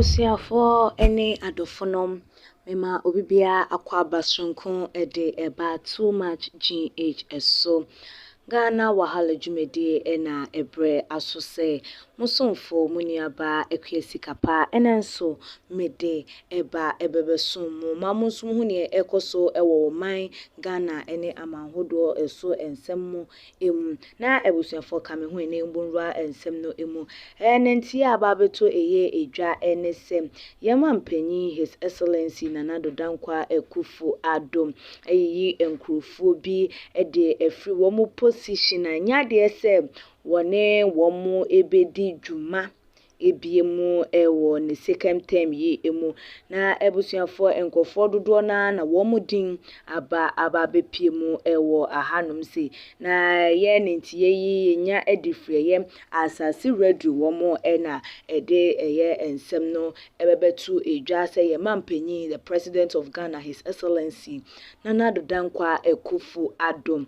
Abusuafoɔ ne adɔfonom, mema obi biara akwaaba soronko de ɛba Too Much GH so. Ghana Wahala dwumadie na ɛbrɛ aso sɛ mo somfo, mo nuabaa Akua Sikapa ɛnɛ nso mede ɛba ɛbɛbɛsom mo ma mo nso mohu neɛ ɛrekɔ so wɔ ɔman Ghana ne aman hodoɔ so nsɛm mu mu. Na abusuafoɔ ka me ho ɛnɛ mbɔ nwura nsɛm no mu. Ɛɛ nti a aba abɛtɔ ɛyɛ edwa ne sɛ yɛn mampanyin, His Excellency Nana Addo Dankwa Akufo Addo, ayiyi nkurɔfoɔ bi de afiri wɔn position a ɛnyɛ adeɛ sɛ wɔne wɔn bɛdi dwuma ebie mu wɔ ne second term yi mu. Na abusuafoɔ, nkurɔfoɔ dodoɔ naa na wɔn din aba abɛpie mu wɔ ahanom sei. Na yɛ ne ntie yi yɛnya de firi ɛyɛ Asase Radio, wɔn na ɛde ɛyɛ nsɛm no ɛbɛbɛto edwa sɛ yɛn mampanyin, the President of Ghana, His Excellency Nana Addo Dankwa Akufo Addo,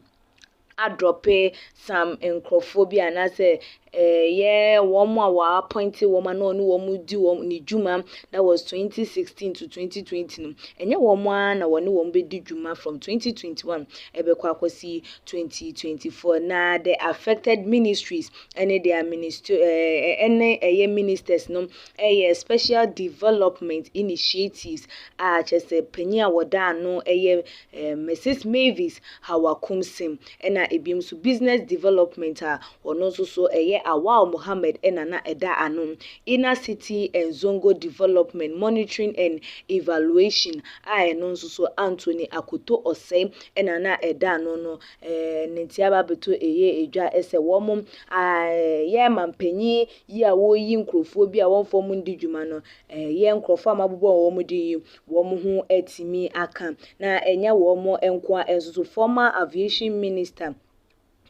adrop some nkurɔfoɔ bi anaasɛ ɛyɛ wɔn a wɔappoint wɔn a na ɔne wɔn di wɔn ne dwuma, that was 2016 to 2020 no, ɛnyɛ wɔn ara na wɔne wɔn bɛdi dwuma from 2021 ɛbɛkɔ akɔsi 2024. Na the affected ministries ɛne their minister ɛne ɛyɛ ministers no ɛyɛ Special Development Initiatives a kyerɛ sɛ panyin a wɔda ano ɛyɛ Mrs Mavis Hawa Koomson, ɛna ebi nso Business Development a ɔno nso so ɛyɛ Awal Mohammed ɛna na ɛda ano, Inner City and Zongo Development, Monitoring and Evaluation a ɛno nso so Anthony Akoto Osei ɛna na ɛda ano no. Ne nti aba abɛto ɛyɛ edwa ɛsɛ wɔn yɛ mampanyin yi a wɔreyi nkurɔfoɔ bi a wɔmfa wɔn ndi dwuma no, ɛyɛ nkurɔfoɔ a mabobɔ wɔn din yi, wɔn ho atumi aka. Na ɛnyɛ wɔn nko a, nso so former Aviation Minister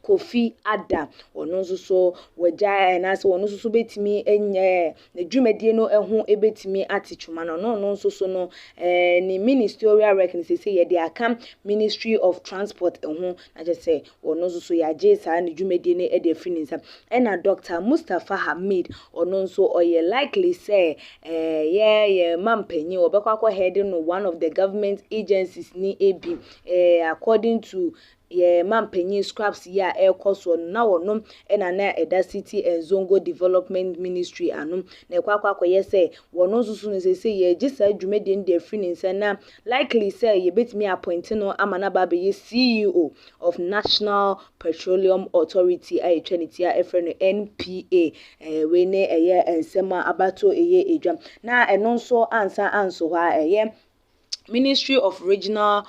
Kofi Ada, ɔno nso so wɔgya anaasɛ ɔno nso so bɛtumi anya ne dwumadie no ho bɛtumi ate twoma no. Ɔno nso so no ne ministerial work no sese yɛde aka Ministry of Transport ho, na kyerɛ sɛ ɔno nso so yɛagye saa ne dwumadie no de afiri ne nsa. Ɛna Dr Mustapha Hamid, ɔno nso ɔyɛ likely sɛ yɛ mampanyin ɔbɛkɔ akɔ head no one of the government agencies ni ebi. According to yɛ mampanyin scraps yi a ɛrekɔ soɔ no, na wɔnom ɛna na ɛda City and Zongo Development Ministry ano, na ɛkɔ akɔyɛ sɛ wɔn nso so no sese yɛgye saa dwumadie no de afiri ne nsa, na likely sɛ yɛbɛtumi appoint no ama n'aba abɛyɛ CEO of National Petroleum Authority a yɛtwa ne ti a ɛfrɛ no NPA. Wei ne ɛyɛ nsɛm a abato ɛyɛ edwa. Na ɛno nso ansa anso hɔ a, ɛyɛ Ministry of Regional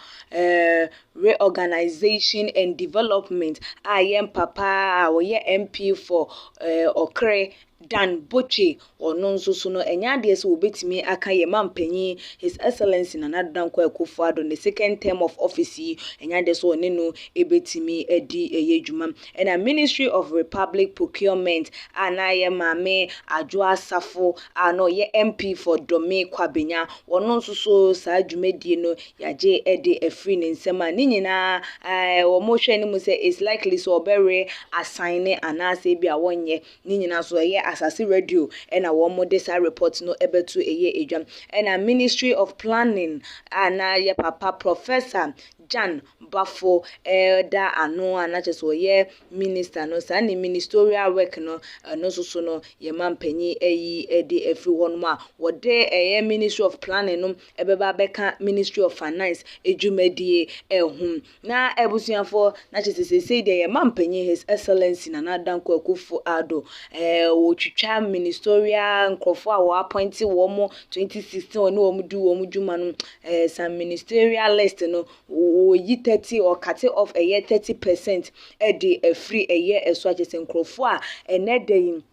Reorganization and Development a yɛn papa a wɔyɛ MP for Okere, Dan Botwe, ɔno nso so no ɛnyɛ adeɛ sɛ wɔbɛtumi aka yɛn mampanyin, His Excellency Nana Addo Dankwa Akufo-Addo, ne second term of office yi, ɛnyɛ adeɛ sɛ ɔne no ɛbɛtumi adi ɛyɛ adwuma. Ɛna Ministry of Republic Procurement a na yɛ Maame Adwoa Asafo a na ɔyɛ MP for Dome Kwabenya, ɔno nso so saa dwumadie no yɛagye ɛde afiri ne nsam, a ne nyinaa wɔn hwɛ anim sɛ it's likely sɛ ɔbɛre asan ne anaasɛ ebi a wɔnyɛ. Ne nyinaa nso ɛyɛ Asase Radio ɛna wɔn de saa report no ɛbɛto ɛyɛ edwam. Ɛna Ministry of Planning a na yɛ papa Professor Gyan Baffour ɛda ano a na kyerɛ sɛ ɔyɛ minister no, saa ne ministerial work no, ɛno nso so no yɛ mampanyin ɛyi ɛde afiri hɔnom a wɔde ɛyɛ Ministry of Planning no ɛbɛba abɛka Ministry of Finance edwumadie ɛho. Na abusuafoɔ, na kyerɛ sɛ seesei deɛ yɛ mampanyin, His Excellency Nana Dankwa Akufo Addo, wɔtwitwa ministerial nkurɔfoɔ a wɔappoint wɔn 2016 wɔne wɔn di wɔn dwuma no, some ministerial list no, wɔyi 30, ɔcut off ɛyɛ 30% ɛde afiri ɛyɛ ɛso, akyerɛ sɛ nkurɔfoɔ a ɛnɛ da yi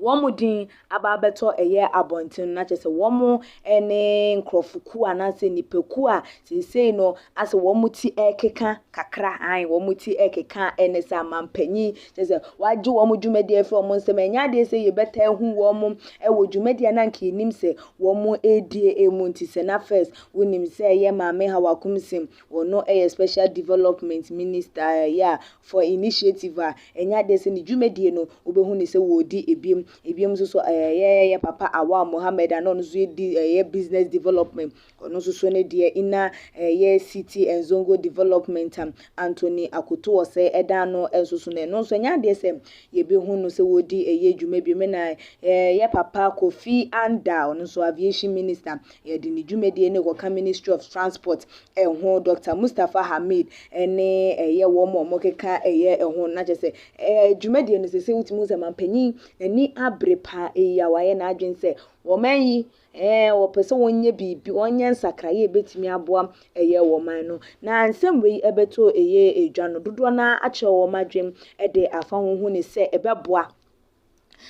wɔn din aba abɛtɔ ɛyɛ abɔnten no, na kyerɛ sɛ wɔn ne nkurɔfokuo anaasɛ nipakuo a seesei no asɛ wɔn ti ɛrekeka kakra ae, wɔn ti ɛrekeka, ɛne sɛ amampanyin kyerɛ sɛ wagye wɔn dwumadie afiri wɔn nsam. Ɛnyɛ adeɛ sɛ yɛbɛta ehu wɔn ɛwɔ dwumadie a na nka yɛnim sɛ wɔn redie emu. Nti sɛ na first wonim sɛ ɛyɛ Maame Hawa Koomson, ɔno ɛyɛ Special Development Minister ɛyɛ a for Initiative a, ɛnyɛ adeɛ sɛ ne dwumadie no wobɛhu ne sɛ wɔredi ebiem. Ebinom nso so ɛyɛ yɛ papa Awal Mohammed a na ɔno nso di ɛyɛ business development, ɔno nso so ne deɛ ina ɛyɛ city and zongo development a Anthony Akoto Osei ɛda ano nso so no, ɛno nso ɛnyɛ adeɛ sɛ yɛbɛhu no sɛ wɔredi ɛyɛ dwuma bi mu. Na yɛ papa Kofi Anda, ɔno nso aviation minister, yɛde ne dwumadie ne kɔka Ministry of Transport ɛho. Dr Mustapha Hamid ɛne ɛyɛ wɔn a wɔkeka ɛyɛ ɛho na kyerɛ sɛ dwumadie no sɛ wotumi sɛ mampanyin n'ani abere paa eyi a wayɛ n'adwene sɛ wɔn yi wɔpɛ sɛ wɔnyɛ biribi, wɔnyɛ nsakraeɛ a ebɛtumi aboa ɛyɛ wɔn no. Na nsɛm wei ɛbɛtɔ ɛyɛ edwa no, dodoɔ naa akyerɛ wɔn adwene ɛde afa ho ho ne sɛ ɛbɛboa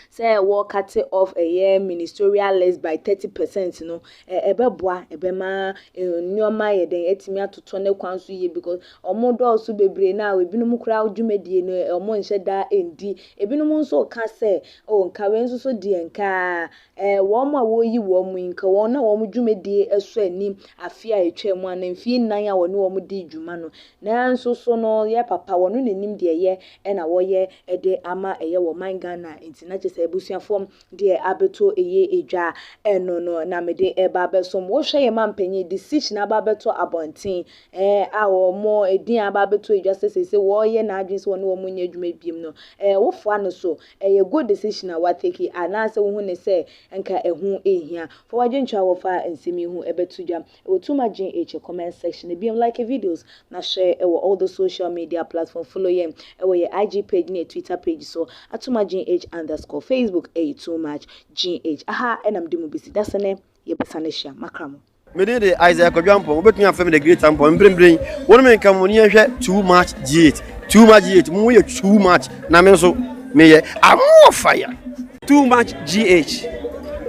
sɛ wɔ cut off ɛyɛ ministerial list by 30% no, ɛbɛboa, ɛbɛma nneɛma yɛ den ɛtumi atotɔ ne kwan so yie, because ɔmo dɔɔso bebree na ebinom koraa dwumadie no ɔmo nhyɛ da ndi. Ebinom nso ka sɛ oh, nka wei nso so deɛ, nka wɔn a wɔreyi wɔn yi, nka wɔn na wɔn dwumadie ɛsɔ anim afe a etwa mu ana mfie 4 a wɔne wɔn di dwuma no. Nanso so no, yɛ papa wɔn n'anim deɛ yɛ ɛna wɔyɛ ɛde ama ɛyɛ wɔ man Ghana. Nti na kyerɛ sɛ abusuafoɔ deɛ abɛtɔ ɛyɛ edwa ɛno no na mede ɛba abɛsom. Wɔhwɛ yɛn mampanyin decision aba abɛtɔ abɔnten a wɔn edin aba abɛtɔ edwa sɛ sɛ wɔreyɛ n'adwene sɛ wɔne wɔn nyɛ adwuma biem no, wofoa no so, ɛyɛ good decision a wa take anaasɛ wohu ne sɛ nka ɛho ehia? Fa wadwentwa a wɔfa nsɛm yi ho ɛbɛto dwa ɛwɔ Too Much GH comment section. Ebiom, like videos na share ɛwɔ all the social media platform. Follow yɛn ɛwɔ yɛ IG page ne yɛ Twitter page so at Too Much GH_. Facebook ɛyɛ Too Much GH. Aha ɛnam de mu besi dasene yɛbɛsa ne hyia makra mo. Mede de Isaac Kwadwo, wobɛtumi afrɛ me the Great Ampɔn. Mprempren wɔn me nka mo ne yɛnhwɛ Too Much GH, Too Much GH. Mo yɛ too much na me nso meyɛ amoɔ fire. Too Much GH,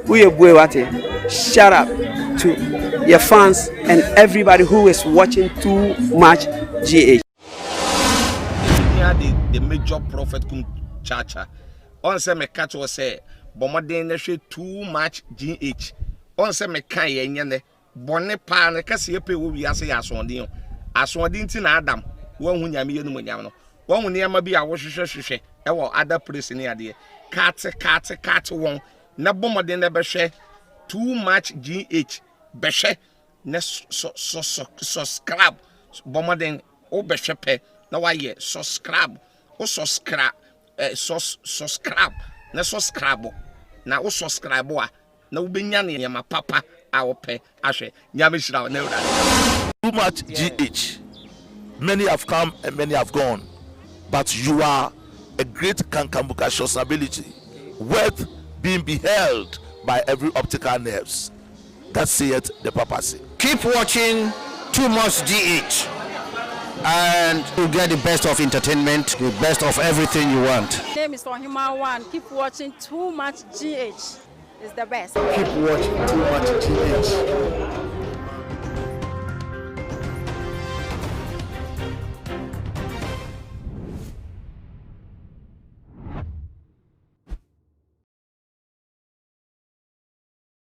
woyɛ bue wate. Shout out to your fans and everybody who is watching Too Much GH. Hia the major prophet kum chacha ɔn sɛ meka kyerɛ sɛ bɔ mmɔden na hwɛ Too Much GH. Ɔn sɛ meka yɛ nyɛ nɛ bɔne paa no kɛseɛ pɛ wɔ wiase yɛ asoɔden o. Asoɔden nti na Adam wɔnhu Nyame yɛ no mu nyam no, wɔnhu nneɛma bi a wohwehwɛ hwehwɛ ɛwɔ other place ne adeɛ kaate kaate kaate wɔn na bɔ mmɔden na bɛhwɛ Too Much GH. Bɛhwɛ na subscribe. Bɔ mmɔden wobɛhwɛ pɛ na wayɛ subscribe. Wo subscribe subscribe na subscribe na wo subscribe a na wobɛnya nneɛma papa a wopɛ ahwɛ. Nyame hyira wo na Awurade. Too Much GH. Many have come and many have gone, but you are a great kankambukacious ability, worth being beheld by every optical nerves. That saith the papacy. Keep watching Too Much GH and you get the best of entertainment, the best of everything you want. My name is Ohima One. Keep watching Too Much GH. It's the best. Keep watching Too Much GH.